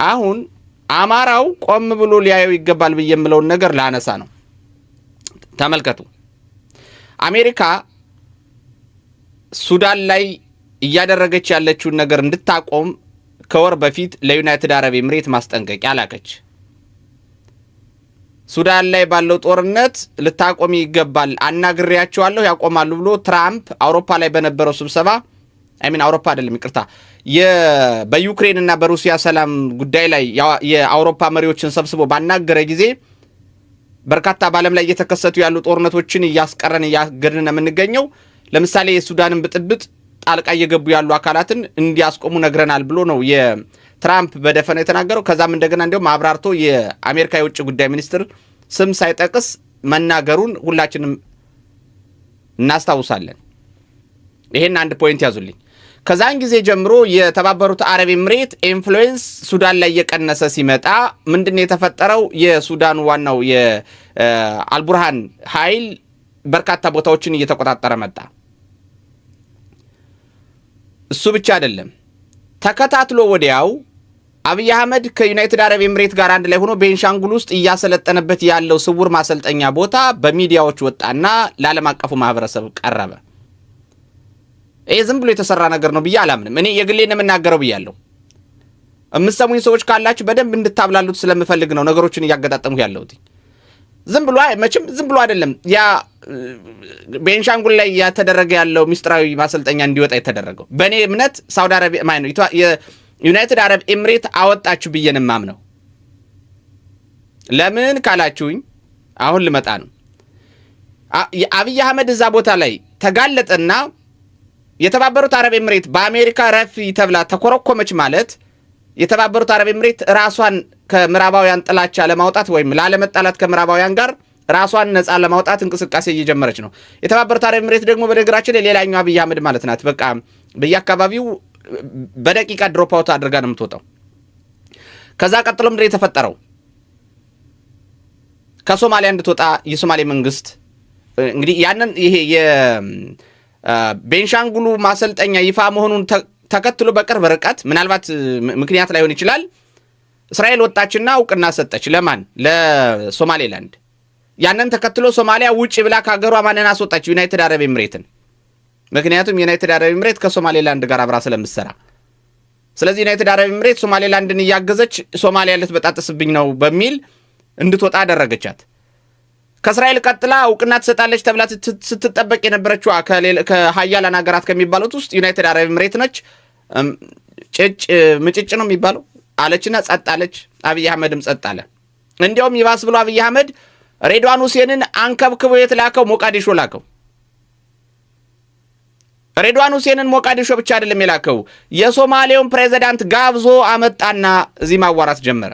አሁን አማራው ቆም ብሎ ሊያየው ይገባል ብዬ የምለውን ነገር ላነሳ ነው። ተመልከቱ። አሜሪካ ሱዳን ላይ እያደረገች ያለችውን ነገር እንድታቆም ከወር በፊት ለዩናይትድ አረብ ኤምሬት ማስጠንቀቂያ ላከች። ሱዳን ላይ ባለው ጦርነት ልታቆሚ ይገባል፣ አናግሬያቸዋለሁ፣ ያቆማሉ ብሎ ትራምፕ አውሮፓ ላይ በነበረው ስብሰባ፣ I mean አውሮፓ አይደለም ይቅርታ፣ በዩክሬን እና በሩሲያ ሰላም ጉዳይ ላይ የአውሮፓ መሪዎችን ሰብስቦ ባናገረ ጊዜ በርካታ በዓለም ላይ እየተከሰቱ ያሉ ጦርነቶችን እያስቀረን እያገድን የምንገኘው፣ ለምሳሌ የሱዳንን ብጥብጥ ጣልቃ እየገቡ ያሉ አካላትን እንዲያስቆሙ ነግረናል ብሎ ነው የትራምፕ በደፈነው የተናገረው። ከዛም እንደገና እንዲሁም አብራርቶ የአሜሪካ የውጭ ጉዳይ ሚኒስትር ስም ሳይጠቅስ መናገሩን ሁላችንም እናስታውሳለን። ይሄን አንድ point ያዙልኝ። ከዛን ጊዜ ጀምሮ የተባበሩት አረብ ኤምሬት influence ሱዳን ላይ እየቀነሰ ሲመጣ ምንድን ነው የተፈጠረው? የሱዳኑ ዋናው የአልቡርሃን ኃይል በርካታ ቦታዎችን እየተቆጣጠረ መጣ። እሱ ብቻ አይደለም። ተከታትሎ ወዲያው አብይ አህመድ ከዩናይትድ አረብ ኤምሬት ጋር አንድ ላይ ሆኖ ቤንሻንጉል ውስጥ እያሰለጠነበት ያለው ስውር ማሰልጠኛ ቦታ በሚዲያዎች ወጣና ለዓለም አቀፉ ማህበረሰብ ቀረበ። ይሄ ዝም ብሎ የተሰራ ነገር ነው ብዬ አላምንም። እኔ የግሌን የምናገረው ብያለሁ። የምትሰሙኝ ሰዎች ካላችሁ በደንብ እንድታብላሉት ስለምፈልግ ነው ነገሮችን እያገጣጠምኩ ያለሁት። ዝም ብሎ መቼም ዝም ብሎ አይደለም ያ ቤንሻንጉል ላይ ያተደረገ ያለው ሚስጥራዊ ማሰልጠኛ እንዲወጣ የተደረገው። በእኔ እምነት ሳውዲ አረቢያ ማነው የዩናይትድ አረብ ኤምሬት አወጣችሁ ብዬ ነው የማምነው። ለምን ካላችሁኝ አሁን ልመጣ ነው። አብይ አህመድ እዛ ቦታ ላይ ተጋለጠና የተባበሩት አረብ ኤምሬት በአሜሪካ ረፊ ተብላ ተኮረኮመች ማለት የተባበሩት አረብ ኤምሬት ራሷን ከምዕራባውያን ጥላቻ ለማውጣት ወይም ላለመጣላት ከምዕራባውያን ጋር ራሷን ነፃ ለማውጣት እንቅስቃሴ እየጀመረች ነው። የተባበሩት አረብ ኤምሬት ደግሞ በነገራችን ላይ ሌላኛው አብይ አህመድ ማለት ናት። በቃ በየአካባቢው በደቂቃ drop out አድርጋ ነው የምትወጣው። ከዛ ቀጥሎ ምንድን ነው የተፈጠረው? ከሶማሊያ እንድትወጣ የሶማሌ መንግስት እንግዲህ ያንን ይሄ የቤንሻንጉሉ ማሰልጠኛ ይፋ መሆኑን ተከትሎ በቅርብ ርቀት ምናልባት ምክንያት ላይሆን ይችላል እስራኤል ወጣችና እውቅና ሰጠች። ለማን? ለሶማሌላንድ። ያንን ተከትሎ ሶማሊያ ውጭ ብላ ከሀገሯ ማንን አስወጣች? ዩናይትድ አረብ ኤምሬትን። ምክንያቱም ዩናይትድ አረብ ኤምሬት ከሶማሌላንድ ጋር አብራ ስለምትሰራ። ስለዚህ ዩናይትድ አረብ ኤምሬት ሶማሌላንድን እያገዘች ሶማሊያ ልትበጣጥስብኝ ነው በሚል እንድትወጣ አደረገቻት። ከእስራኤል ቀጥላ እውቅና ትሰጣለች ተብላ ስትጠበቅ የነበረችው ከሀያላን ሀገራት ከሚባሉት ውስጥ ዩናይትድ አረብ ኤምሬት ነች። ጭጭ ምጭጭ ነው የሚባለው አለችና ጸጥ አለች። አብይ አህመድም ጸጥ አለ። እንዲያውም ይባስ ብሎ አብይ አህመድ ሬድዋን ሁሴንን አንከብክቦ የት ላከው? ሞቃዲሾ ላከው። ሬድዋን ሁሴንን ሞቃዲሾ ብቻ አይደለም የላከው፣ የሶማሌውን ፕሬዚዳንት ጋብዞ አመጣና እዚህ ማዋራት ጀመረ።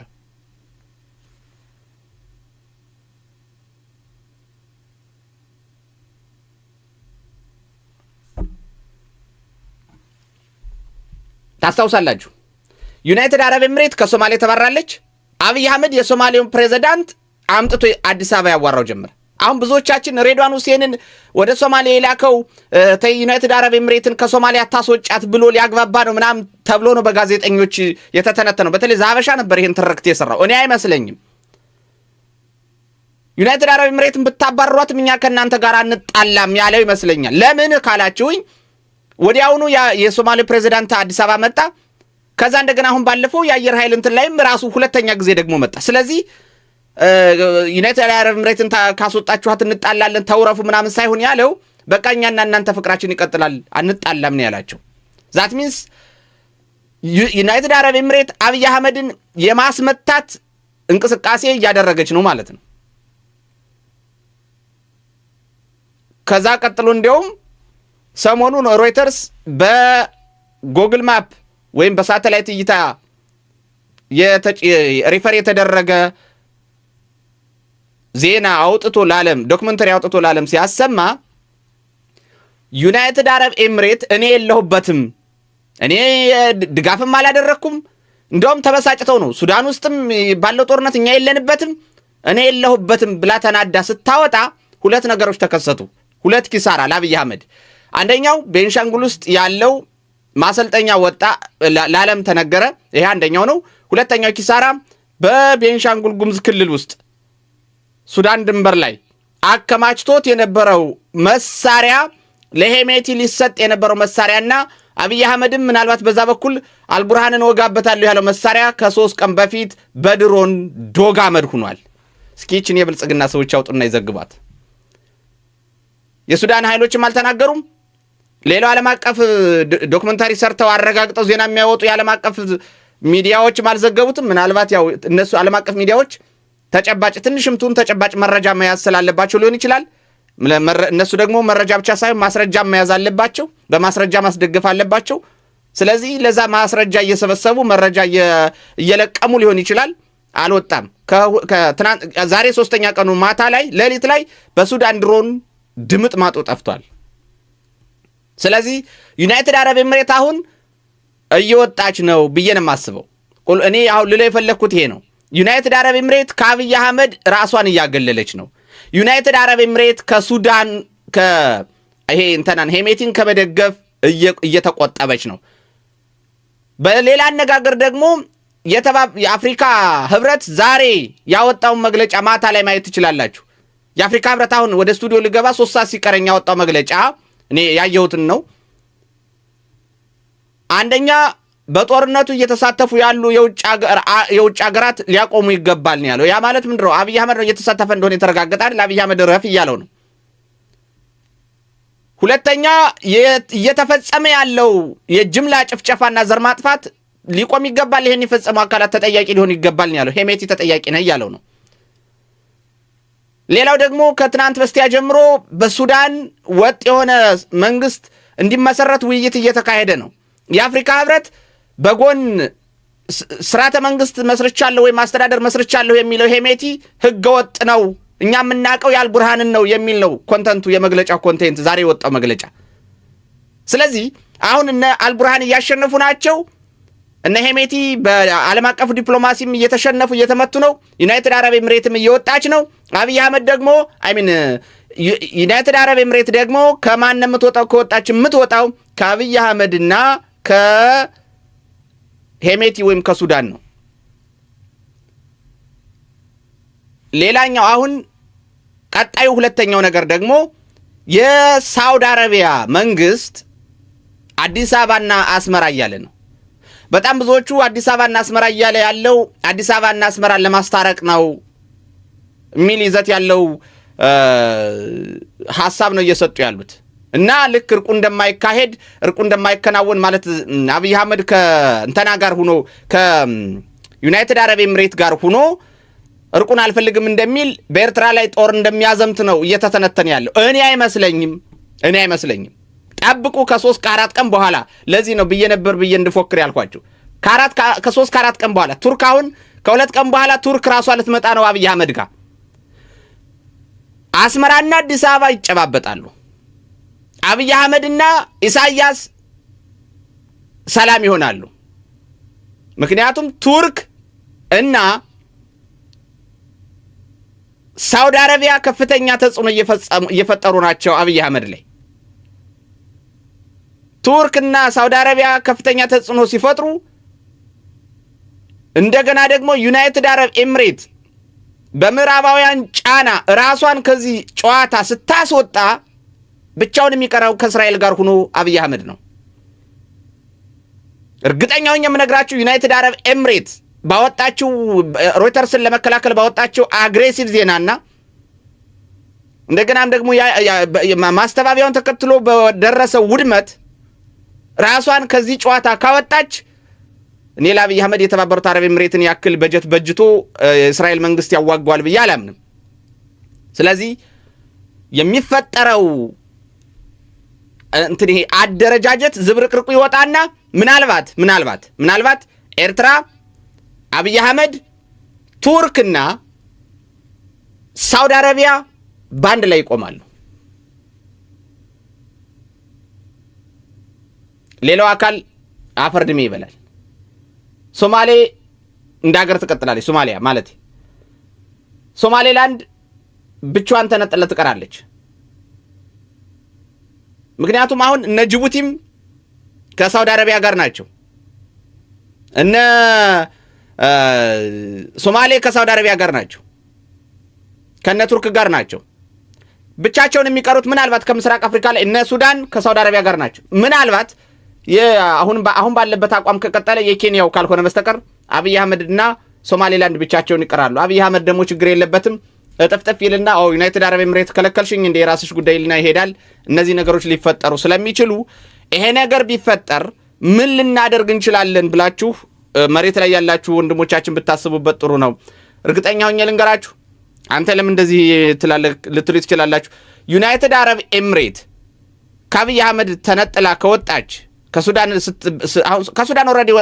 ታስታውሳላችሁ። ዩናይትድ አረብ ኤምሬት ከሶማሌ ተባራለች። አብይ አህመድ የሶማሌውን ፕሬዚዳንት አምጥቶ አዲስ አበባ ያዋራው ጀመረ። አሁን ብዙዎቻችን ሬድዋን ሁሴንን ወደ ሶማሌ የላከው ዩናይትድ አረብ ኤምሬትን ከሶማሊያ ታስወጫት ብሎ ሊያግባባ ነው ምናምን ተብሎ ነው በጋዜጠኞች የተተነተነው። በተለይ ዛሀበሻ ነበር ይህን ትርክት የሰራው። እኔ አይመስለኝም። ዩናይትድ አረብ ኤምሬትን ብታባሯትም እኛ ከእናንተ ጋር አንጣላም ያለው ይመስለኛል። ለምን ካላችሁኝ ወዲያውኑ የሶማሌ ፕሬዚዳንት አዲስ አበባ መጣ። ከዛ እንደገና አሁን ባለፈው የአየር ኃይል እንትን ላይም ራሱ ሁለተኛ ጊዜ ደግሞ መጣ። ስለዚህ ዩናይትድ አረብ ኤምሬትን ካስወጣችኋት እንጣላለን ተውረፉ ምናምን ሳይሆን ያለው በቃ እኛና እናንተ ፍቅራችን ይቀጥላል አንጣላም ነው ያላቸው። That means ዩናይትድ አረብ ኤምሬት አብይ አህመድን የማስመታት እንቅስቃሴ እያደረገች ነው ማለት ነው። ከዛ ቀጥሎ እንዲያውም ሰሞኑን ሮይተርስ በ Google Map ወይም በሳተላይት እይታ refer የተደረገ ዜና አውጥቶ ላለም documentary አውጥቶ ላለም ሲያሰማ ዩናይትድ አረብ ኤምሬት እኔ የለሁበትም፣ እኔ ድጋፍም አላደረግኩም፣ እንዲያውም ተበሳጭተው ነው ሱዳን ውስጥም ባለው ጦርነት እኛ የለንበትም፣ እኔ የለሁበትም ብላ ተናዳ ስታወጣ ሁለት ነገሮች ተከሰቱ። ሁለት ኪሳራ ለአብይ አህመድ። አንደኛው ቤንሻንጉል ውስጥ ያለው ማሰልጠኛ ወጣ፣ ለዓለም ተነገረ። ይሄ አንደኛው ነው። ሁለተኛው ኪሳራ በቤንሻንጉል ጉሙዝ ክልል ውስጥ ሱዳን ድንበር ላይ አከማችቶት የነበረው መሳሪያ፣ ለሄሜቲ ሊሰጥ የነበረው መሳሪያና አብይ አህመድም ምናልባት በዛ በኩል አልቡርሃንን እወጋበታለሁ ያለው መሳሪያ ከ3 ቀን በፊት በድሮን ዶግ አመድ ሁኗል። እስኪ ይህችን የብልጽግና ሰዎች ያውጡና ይዘግቧት። የሱዳን ኃይሎችም አልተናገሩም። ሌላው ዓለም አቀፍ documentary ሰርተው አረጋግጠው ዜና የሚያወጡ የዓለም አቀፍ ሚዲያዎችም አልዘገቡትም። ምናልባት ያው እነሱ ዓለም አቀፍ ሚዲያዎች ተጨባጭ፣ ትንሽም ትሁን ተጨባጭ መረጃ መያዝ ስላለባቸው ሊሆን ይችላል። እነሱ ደግሞ መረጃ ብቻ ሳይሆን ማስረጃ መያዝ አለባቸው፣ በማስረጃ ማስደገፍ አለባቸው። ስለዚህ ለዛ ማስረጃ እየሰበሰቡ፣ መረጃ እየለቀሙ ሊሆን ይችላል። አልወጣም። ዛሬ ሶስተኛ ቀኑ ማታ ላይ፣ ሌሊት ላይ በሱዳን ድሮን ድምጥ ማጡ ጠፍቷል። ስለዚህ ዩናይትድ አረብ ኤምሬት አሁን እየወጣች ነው ብዬ ነው የማስበው። እኔ አሁን ልለው የፈለግኩት ይሄ ነው። ዩናይትድ አረብ ኤምሬት ከአብይ አህመድ ራሷን እያገለለች ነው። ዩናይትድ አረብ ኤምሬት ከሱዳን ይሄ እንትናን ሄሜቲን ከመደገፍ እየተቆጠበች ነው። በሌላ አነጋገር ደግሞ የአፍሪካ ህብረት ዛሬ ያወጣውን መግለጫ ማታ ላይ ማየት ትችላላችሁ። የአፍሪካ ህብረት አሁን ወደ ስቱዲዮ ልገባ 3 ሰዓት ሲቀረኝ ያወጣው መግለጫ እኔ ያየሁትን ነው። አንደኛ በጦርነቱ እየተሳተፉ ያሉ የውጭ ሀገራት ሊያቆሙ ይገባል ነው ያለው። ያ ማለት ምንድን ነው? አብይ አህመድ ነው እየተሳተፈ እንደሆነ የተረጋገጠ አይደል? አብይ አህመድ ረፍ እያለው ነው። ሁለተኛ እየተፈጸመ ያለው የጅምላ ጭፍጨፋና ዘር ማጥፋት ሊቆም ይገባል። ይህን የፈጸሙ አካላት ተጠያቂ ሊሆኑ ይገባል ነው ያለው። ሄሜቲ ተጠያቂ ነህ እያለው ነው። ሌላው ደግሞ ከትናንት በስቲያ ጀምሮ በሱዳን ወጥ የሆነ መንግስት እንዲመሰረት ውይይት እየተካሄደ ነው። የአፍሪካ ህብረት በጎን ስርዓተ መንግስት መስርቻለሁ ወይም አስተዳደር መስርቻለሁ የሚለው ሄሜቲ ህገ ወጥ ነው፣ እኛ የምናውቀው የአልቡርሃንን ነው የሚል ነው content ኡ፣ የመግለጫው content፣ ዛሬ የወጣው መግለጫ። ስለዚህ አሁን እነ አልቡርሃን እያሸነፉ ናቸው። እነ ሄሜቲ በዓለም አቀፉ ዲፕሎማሲም እየተሸነፉ፣ እየተመቱ ነው። ዩናይትድ አረብ ኤምሬትም እየወጣች ነው። አብይ አህመድ ደግሞ፣ I mean ዩናይትድ አረብ ኤምሬት ደግሞ ከማን የምትወጣው? ከወጣች የምትወጣው ከአብይ አህመድና ከሄሜቲ ወይም ከሱዳን ነው። ሌላኛው አሁን ቀጣዩ ሁለተኛው ነገር ደግሞ የሳውዲ አረቢያ መንግስት አዲስ አበባና አስመራ እያለ ነው። በጣም ብዙዎቹ አዲስ አበባና አስመራ እያለ ያለው አዲስ አበባና አስመራን ለማስታረቅ ነው የሚል ይዘት ያለው ሀሳብ ነው እየሰጡ ያሉት። እና ልክ እርቁ እንደማይካሄድ፣ እርቁ እንደማይከናወን፣ ማለት አብይ አህመድ ከእንተና ጋር ሁኖ፣ ከዩናይትድ አረብ ኤምሬት ጋር ሁኖ እርቁን አልፈልግም እንደሚል፣ በኤርትራ ላይ ጦር እንደሚያዘምት ነው እየተተነተነ ያለው። እኔ አይመስለኝም፣ እኔ አይመስለኝም። ጠብቁ፣ ከ3 ከ4 ቀን በኋላ። ለዚህ ነው ብዬ ነበር ብዬ እንድፎክር ያልኳችሁ። ከ3 ከ4 ቀን በኋላ ቱርክ፣ አሁን ከ2 ቀን በኋላ ቱርክ ራሷ ልትመጣ ነው አብይ አህመድ ጋር። አስመራና አዲስ አበባ ይጨባበጣሉ። አብይ አህመድና ኢሳያስ ሰላም ይሆናሉ። ምክንያቱም ቱርክ እና ሳውዲ አረቢያ ከፍተኛ ተጽዕኖ እየፈጠሩ ናቸው አብይ አህመድ ላይ። ቱርክና ሳውዲ አረቢያ ከፍተኛ ተጽዕኖ ሲፈጥሩ እንደገና ደግሞ ዩናይትድ አረብ ኤምሬት በምዕራባውያን ጫና ራሷን ከዚህ ጨዋታ ስታስወጣ ብቻውን የሚቀረው ከእስራኤል ጋር ሆኖ አብይ አህመድ ነው። እርግጠኛ ሆኜ የምነግራችሁ ዩናይትድ አረብ ኤምሬት ባወጣችው፣ ሮይተርስን ለመከላከል ባወጣችው aggressive ዜናና እንደገናም ደግሞ ማስተባበያውን ተከትሎ በደረሰው ውድመት ራሷን ከዚህ ጨዋታ ካወጣች እኔ ለአብይ አህመድ የተባበሩት አረብ ኤምሬትን ያክል በጀት በጅቶ የእስራኤል መንግስት ያዋጓል ብዬ አላምንም። ስለዚህ የሚፈጠረው እንትን ይሄ አደረጃጀት ዝብርቅርቁ ይወጣና ምናልባት ኤርትራ፣ አብይ አህመድ፣ ቱርክና ሳውዲ አረቢያ በአንድ ላይ ይቆማሉ። ሌላው አካል አፈር ድሜ ይበላል። ሶማሌ እንደ ሀገር ትቀጥላለች። ሶማሊያ ማለት ሶማሌላንድ ብቻዋን ተነጥላ ትቀራለች። ምክንያቱም አሁን እነ ጅቡቲም ከሳውዲ አረቢያ ጋር ናቸው። እነ ሶማሌ ከሳውዲ አረቢያ ጋር ናቸው። ከነ ቱርክ ጋር ናቸው። ብቻቸውን የሚቀሩት ምናልባት ከምስራቅ አፍሪካ ላይ እነ ሱዳን ከሳውዲ አረቢያ ጋር ናቸው። ምናልባት አሁን ባለበት አቋም ከቀጠለ የኬንያው ካልሆነ በስተቀር አብይ አህመድና ሶማሌላንድ ብቻቸውን ይቀራሉ። አብይ አህመድ ደግሞ ችግር የለበትም፣ እጥፍጥፍ ይልና ዩናይትድ አረብ ኤምሬት ከለከልሽኝ እንደ የራስሽ ጉዳይ ይልና ይሄዳል። እነዚህ ነገሮች ሊፈጠሩ ስለሚችሉ ይሄ ነገር ቢፈጠር ምን ልናደርግ እንችላለን ብላችሁ መሬት ላይ ያላችሁ ወንድሞቻችን ብታስቡበት ጥሩ ነው። እርግጠኛ ሆኜ ልንገራችሁ፣ አንተ ለምን እንደዚህ ትላለህ ልትሉ ትችላላችሁ። ዩናይትድ አረብ ኤምሬት ከአብይ አህመድ ተነጥላ ከወጣች፣ ከሱዳን already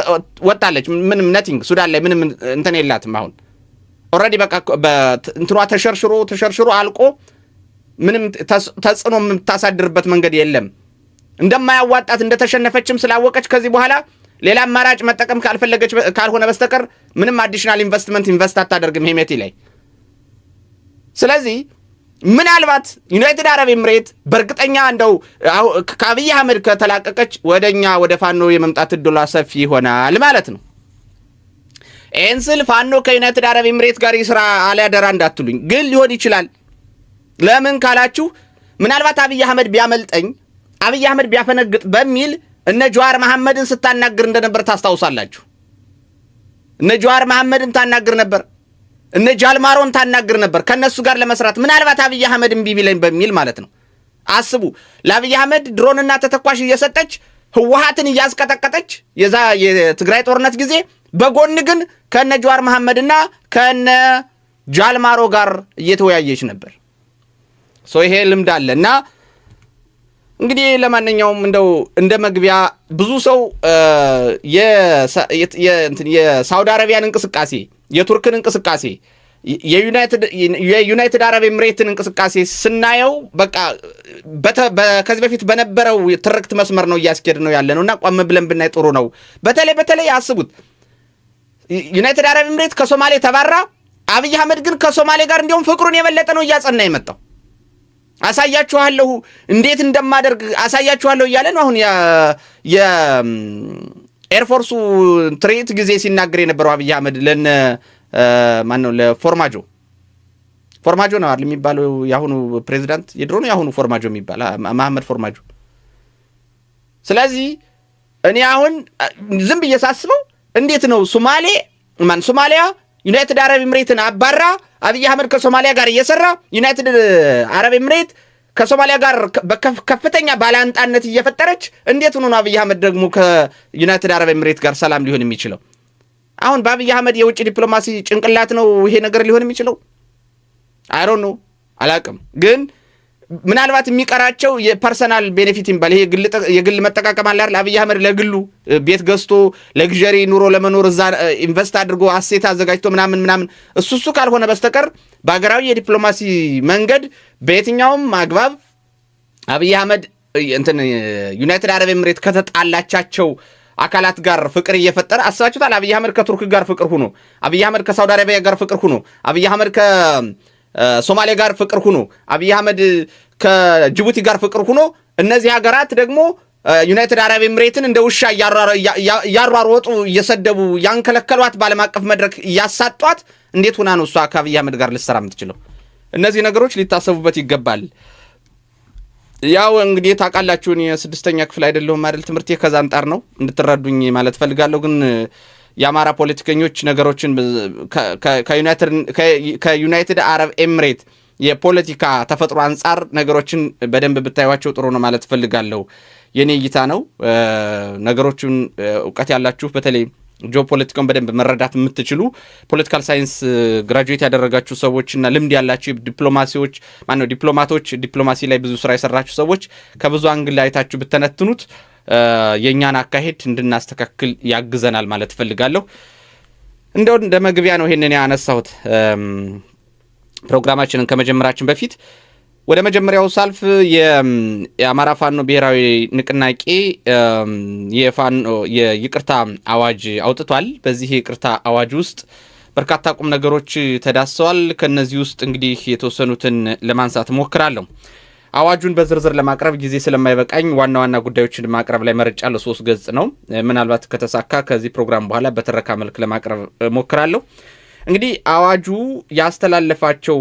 ወጣለች። ምንም nothing፣ ሱዳን ላይ ምንም እንትን የላትም። አሁን already በቃ እንትኗ ተሸርሽሮ ተሸርሽሮ አልቆ ምንም ተጽዕኖ የምታሳድርበት መንገድ የለም። እንደማያዋጣት እንደተሸነፈችም ስላወቀች ከዚህ በኋላ ሌላ አማራጭ መጠቀም ካልፈለገች ካልሆነ በስተቀር ምንም additional investment invest አታደርግም ሄሜቲ ላይ። ስለዚህ ምናልባት ዩናይትድ አረብ ኤምሬት በእርግጠኛ እንደው ከአብይ አህመድ ከተላቀቀች ወደ እኛ ወደ ፋኖ የመምጣት እድሏ ሰፊ ይሆናል ማለት ነው። ይህን ስል ፋኖ ከዩናይትድ አረብ ኤምሬት ጋር ይስራ አሊያደራ እንዳትሉኝ፣ ግን ሊሆን ይችላል። ለምን ካላችሁ ምናልባት አብይ አህመድ ቢያመልጠኝ፣ አብይ አህመድ ቢያፈነግጥ በሚል እነ ጀዋር መሐመድን ስታናግር እንደነበር ታስታውሳላችሁ። እነ ጀዋር መሐመድን ታናግር ነበር። እነ ጃልማሮን ታናግር ነበር ከእነሱ ጋር ለመስራት ምናልባት አብይ አህመድ እምቢ ቢለኝ በሚል ማለት ነው። አስቡ፣ ለአብይ አህመድ ድሮንና ተተኳሽ እየሰጠች ህወሀትን እያስቀጠቀጠች የዛ የትግራይ ጦርነት ጊዜ፣ በጎን ግን ከነ ጀዋር መሐመድና ከነ ጃልማሮ ጋር እየተወያየች ነበር። So ይሄ ልምድ አለ። እና እንግዲህ ለማንኛውም እንደው እንደ መግቢያ ብዙ ሰው የሳውዲ አረቢያን እንቅስቃሴ፣ የቱርክን እንቅስቃሴ፣ የዩናይትድ አረብ ኤምሬትን እንቅስቃሴ ስናየው በቃ ከዚህ በፊት በነበረው ትርክት መስመር ነው እያስኬድ ነው ያለ ነው እና ቆም ብለን ብናይ ጥሩ ነው። በተለይ በተለይ አስቡት፣ ዩናይትድ አረብ ኤምሬት ከሶማሌ ተባራ፣ አብይ አህመድ ግን ከሶማሌ ጋር እንዲሁም ፍቅሩን የበለጠ ነው እያጸና የመጣው። አሳያችኋለሁ፣ እንዴት እንደማደርግ አሳያችኋለሁ እያለ ነው አሁን የ air force ኡ ትርኢት ጊዜ ሲናገር የነበረው አብይ አህመድ ለነ ማን ነው፣ ለፎርማጆ። ፎርማጆ ነው አይደል የሚባለው የአሁኑ ፕሬዚዳንት? የድሮ ነው፣ የአሁኑ ፎርማጆ የሚባል፣ መሐመድ ፎርማጆ። ስለዚህ እኔ አሁን ዝም ብዬ ሳስበው እንዴት ነው ሶማሌ ማን ሶማሊያ ዩናይትድ አረብ ኤምሬትን አባራ፣ አብይ አህመድ ከሶማሊያ ጋር እየሰራ፣ ዩናይትድ አረብ ኤምሬት ከሶማሊያ ጋር ከፍተኛ ባላንጣነት እየፈጠረች፣ እንዴት ሆኖ ነው አብይ አህመድ ደግሞ ከዩናይትድ አረብ ኤምሬት ጋር ሰላም ሊሆን የሚችለው? አሁን በአብይ አህመድ የውጭ ዲፕሎማሲ ጭንቅላት ነው ይሄ ነገር ሊሆን የሚችለው? I don't know፣ አላቅም። ግን ምናልባት የሚቀራቸው የ personal benefit የሚባል ይሄ የግል መጠቃቀም አለ አይደል? አብይ አህመድ ለግሉ ቤት ገዝቶ luxury ኑሮ ለመኖር እዛ invest አድርጎ asset አዘጋጅቶ ምናምን ምናምን እሱ እሱ ካልሆነ በስተቀር በሀገራዊ የዲፕሎማሲ መንገድ በየትኛውም አግባብ አብይ አህመድ እንትን ዩናይትድ አረብ ኤምሬት ከተጣላቻቸው አካላት ጋር ፍቅር እየፈጠረ፣ አስባችሁታል? አብይ አህመድ ከቱርክ ጋር ፍቅር ሁኖ፣ አብይ አህመድ ከሳውዲ አረቢያ ጋር ፍቅር ሁኖ፣ አብይ አህመድ ከሶማሌ ጋር ፍቅር ሁኖ፣ አብይ አህመድ ከጅቡቲ ጋር ፍቅር ሁኖ፣ እነዚህ ሀገራት ደግሞ ዩናይትድ አረብ ኤምሬትን እንደ ውሻ እያሯሮጡ እየሰደቡ ያንከለከሏት፣ በዓለም አቀፍ መድረክ እያሳጧት፣ እንዴት ሆና ነው እሷ ከአብይ አህመድ ጋር ልትሰራ የምትችለው? እነዚህ ነገሮች ሊታሰቡበት ይገባል። ያው እንግዲህ ታውቃላችሁ የስድስተኛ ክፍል አይደለሁም አይደል? ትምህርቴ ከዛ አንጻር ነው እንድትረዱኝ ማለት ፈልጋለሁ። ግን የአማራ ፖለቲከኞች ነገሮችን ከዩናይትድ አረብ ኤምሬት የፖለቲካ ተፈጥሮ አንጻር ነገሮችን በደንብ ብታዩቸው ጥሩ ነው ማለት ፈልጋለሁ። የኔ እይታ ነው። ነገሮችን እውቀት ያላችሁ፣ በተለይ ጂኦፖለቲካውን በደንብ መረዳት የምትችሉ፣ political science graduate ያደረጋችሁ ሰዎች እና ልምድ ያላችሁ ዲፕሎማሲዎች፣ ማነው ዲፕሎማቶች፣ ዲፕሎማሲ ላይ ብዙ ስራ የሰራችሁ ሰዎች ከብዙ angle አይታችሁ ብተነትኑት የእኛን አካሄድ እንድናስተካክል ያግዘናል ማለት እፈልጋለሁ። እንደው እንደ መግቢያ ነው ይሄንን ያነሳሁት። ፕሮግራማችንን ከመጀመራችን በፊት ወደ መጀመሪያው ሳልፍ የአማራ ፋኖ ብሔራዊ ንቅናቄ የፋኖ የይቅርታ አዋጅ አውጥቷል። በዚህ የይቅርታ አዋጅ ውስጥ በርካታ ቁም ነገሮች ተዳስሰዋል። ከነዚህ ውስጥ እንግዲህ የተወሰኑትን ለማንሳት እሞክራለሁ። አዋጁን በዝርዝር ለማቅረብ ጊዜ ስለማይበቃኝ ዋና ዋና ጉዳዮችን ማቅረብ ላይ መርጫለሁ። 3 ገጽ ነው። ምናልባት ከተሳካ ከዚህ ፕሮግራም በኋላ በትረካ መልክ ለማቅረብ እሞክራለሁ። እንግዲህ አዋጁ ያስተላለፋቸው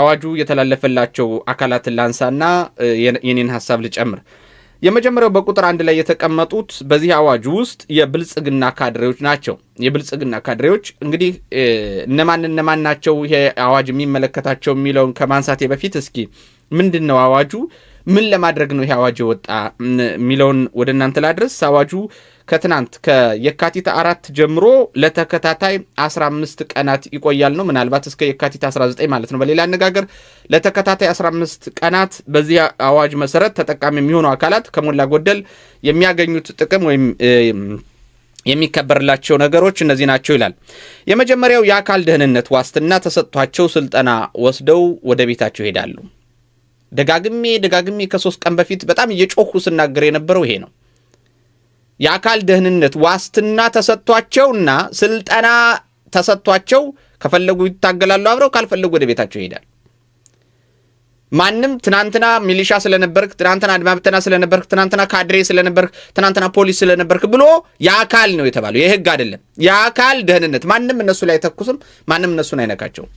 አዋጁ የተላለፈላቸው አካላትን ላንሳና የኔን ሀሳብ ልጨምር። የመጀመሪያው በቁጥር 1 ላይ የተቀመጡት በዚህ አዋጅ ውስጥ የብልጽግና ካድሬዎች ናቸው። የብልጽግና ካድሬዎች እንግዲህ እነማን ናቸው ይሄ አዋጅ የሚመለከታቸው የሚለውን ከማንሳቴ በፊት እስኪ ምንድን ነው አዋጁ፣ ምን ለማድረግ ነው ይሄ አዋጅ የወጣ የሚለውን ወደ እናንተ ላድረስ። አዋጁ ከትናንት ከየካቲት 4 ጀምሮ ለተከታታይ 15 ቀናት ይቆያል ነው። ምናልባት እስከ የካቲት 19 ማለት ነው። በሌላ አነጋገር ለተከታታይ 15 ቀናት በዚህ አዋጅ መሰረት ተጠቃሚ የሚሆኑ አካላት ከሞላ ጎደል የሚያገኙት ጥቅም ወይም የሚከበርላቸው ነገሮች እነዚህ ናቸው ይላል። የመጀመሪያው የአካል ደህንነት ዋስትና ተሰጥቷቸው ስልጠና ወስደው ወደ ቤታቸው ይሄዳሉ። ደጋግሜ ከ3 ቀን በፊት በጣም እየጮሁ ስናገር የነበረው ይሄ ነው። የአካል ደህንነት ዋስትና ተሰጥቷቸውና ስልጠና ተሰጥቷቸው ከፈለጉ ይታገላሉ አብረው፣ ካልፈለጉ ወደ ቤታቸው ይሄዳል። ማንም ትናንትና ሚሊሻ ስለነበርክ፣ ትናንትና አድማ ብተና ስለነበርክ፣ ትናንትና ካድሬ ስለነበርክ፣ ትናንትና ፖሊስ ስለነበርክ ብሎ የአካል ነው የተባለው፣ የህግ አይደለም። የአካል ደህንነት ማንም እነሱ ላይ አይተኩስም፣ ማንም እነሱን አይነካቸውም።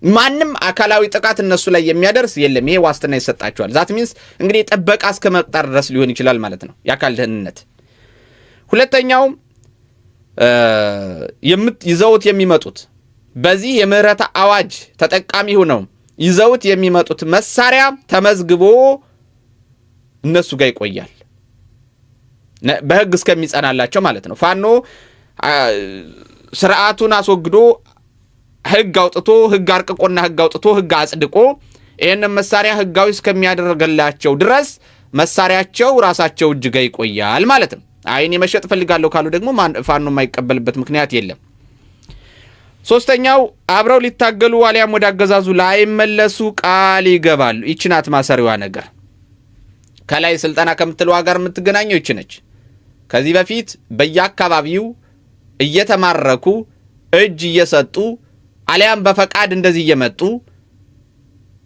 ማንም አካላዊ ጥቃት እነሱ ላይ የሚያደርስ የለም። ይሄ ዋስትና ይሰጣቸዋል። That means እንግዲህ ጥበቃ እስከ መቅጠር ድረስ ሊሆን ይችላል ማለት ነው የአካል ደህንነት። ሁለተኛው ይዘውት የሚመጡት በዚህ የምህረት አዋጅ ተጠቃሚ ሆነው ይዘውት የሚመጡት መሳሪያ ተመዝግቦ እነሱ ጋር ይቆያል በህግ እስከሚጸናላቸው ማለት ነው። ፋኖ ስርዓቱን አስወግዶ ህግ አውጥቶ ህግ አርቅቆና ህግ አውጥቶ ህግ አጽድቆ ይህንን መሳሪያ ህጋዊ እስከሚያደርግላቸው ድረስ መሳሪያቸው ራሳቸው እጅ ጋር ይቆያል ማለት ነው። አይ እኔ መሸጥ እፈልጋለሁ ካሉ ደግሞ ፋኖ የማይቀበልበት ምክንያት የለም። ሶስተኛው አብረው ሊታገሉ አሊያም ወደ አገዛዙ ላይመለሱ ቃል ይገባሉ። ይቺ ናት ማሰሪዋ ነገር። ከላይ ስልጠና ከምትለዋ ጋር የምትገናኘው ይቺ ነች። ከዚህ በፊት በየአካባቢው እየተማረኩ እጅ እየሰጡ አሊያም በፈቃድ እንደዚህ እየመጡ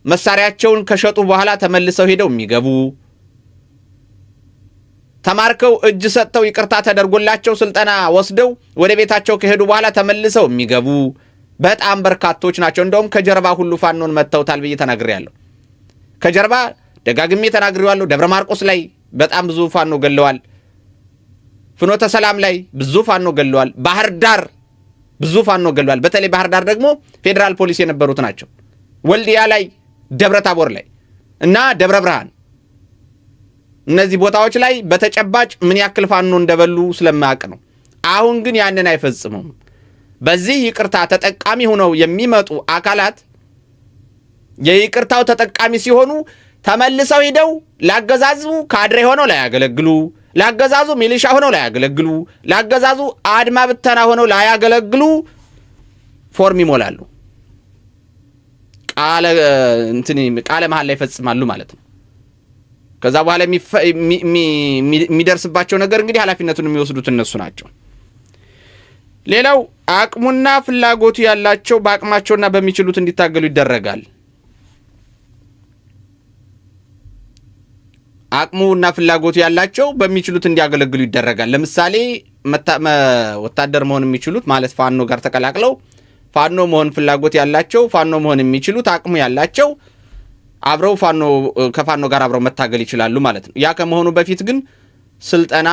መሳሪያቸውን ከሸጡ በኋላ ተመልሰው ሄደው የሚገቡ፣ ተማርከው እጅ ሰጥተው ይቅርታ ተደርጎላቸው ስልጠና ወስደው ወደ ቤታቸው ከሄዱ በኋላ ተመልሰው የሚገቡ በጣም በርካቶች ናቸው። እንደውም ከጀርባ ሁሉ ፋኖን መተውታል ብዬ ተናግሬያለሁ። ከጀርባ ደጋግሜ ተናግሬዋለሁ። ደብረ ማርቆስ ላይ በጣም ብዙ ፋኖ ገለዋል። ፍኖተ ሰላም ላይ ብዙ ፋኖ ገለዋል። ባህር ዳር ብዙ ፋኖ ገለዋል። በተለይ ባህር ዳር ደግሞ ፌዴራል ፖሊስ የነበሩት ናቸው። ወልዲያ ላይ፣ ደብረ ታቦር ላይ እና ደብረ ብርሃን እነዚህ ቦታዎች ላይ በተጨባጭ ምን ያክል ፋኖ እንደበሉ ስለማያውቅ ነው። አሁን ግን ያንን አይፈጽሙም። በዚህ ይቅርታ ተጠቃሚ ሆነው የሚመጡ አካላት የይቅርታው ተጠቃሚ ሲሆኑ ተመልሰው ሂደው ላገዛዙ ካድሬ ሆነው ላያገለግሉ፣ ላገዛዙ ሚሊሻ ሆነው ላያገለግሉ፣ ላገዛዙ አድማ ብተና ሆነው ላያገለግሉ ፎርም ይሞላሉ። ቃለ መሐላ ይፈጽማሉ ማለት ነው። ከዛ በኋላ የሚደርስባቸው ነገር እንግዲህ ኃላፊነቱን የሚወስዱት እነሱ ናቸው። ሌላው አቅሙና ፍላጎቱ ያላቸው በአቅማቸውና በሚችሉት እንዲታገሉ ይደረጋል። አቅሙና ፍላጎቱ ያላቸው በሚችሉት እንዲያገለግሉ ይደረጋል። ለምሳሌ ወታደር መሆን የሚችሉት ማለት ፋኖ ጋር ተቀላቅለው ፋኖ መሆን ፍላጎት ያላቸው፣ ፋኖ መሆን የሚችሉት፣ አቅሙ ያላቸው አብረው ፋኖ ከፋኖ ጋር አብረው መታገል ይችላሉ ማለት ነው። ያ ከመሆኑ በፊት ግን ስልጠና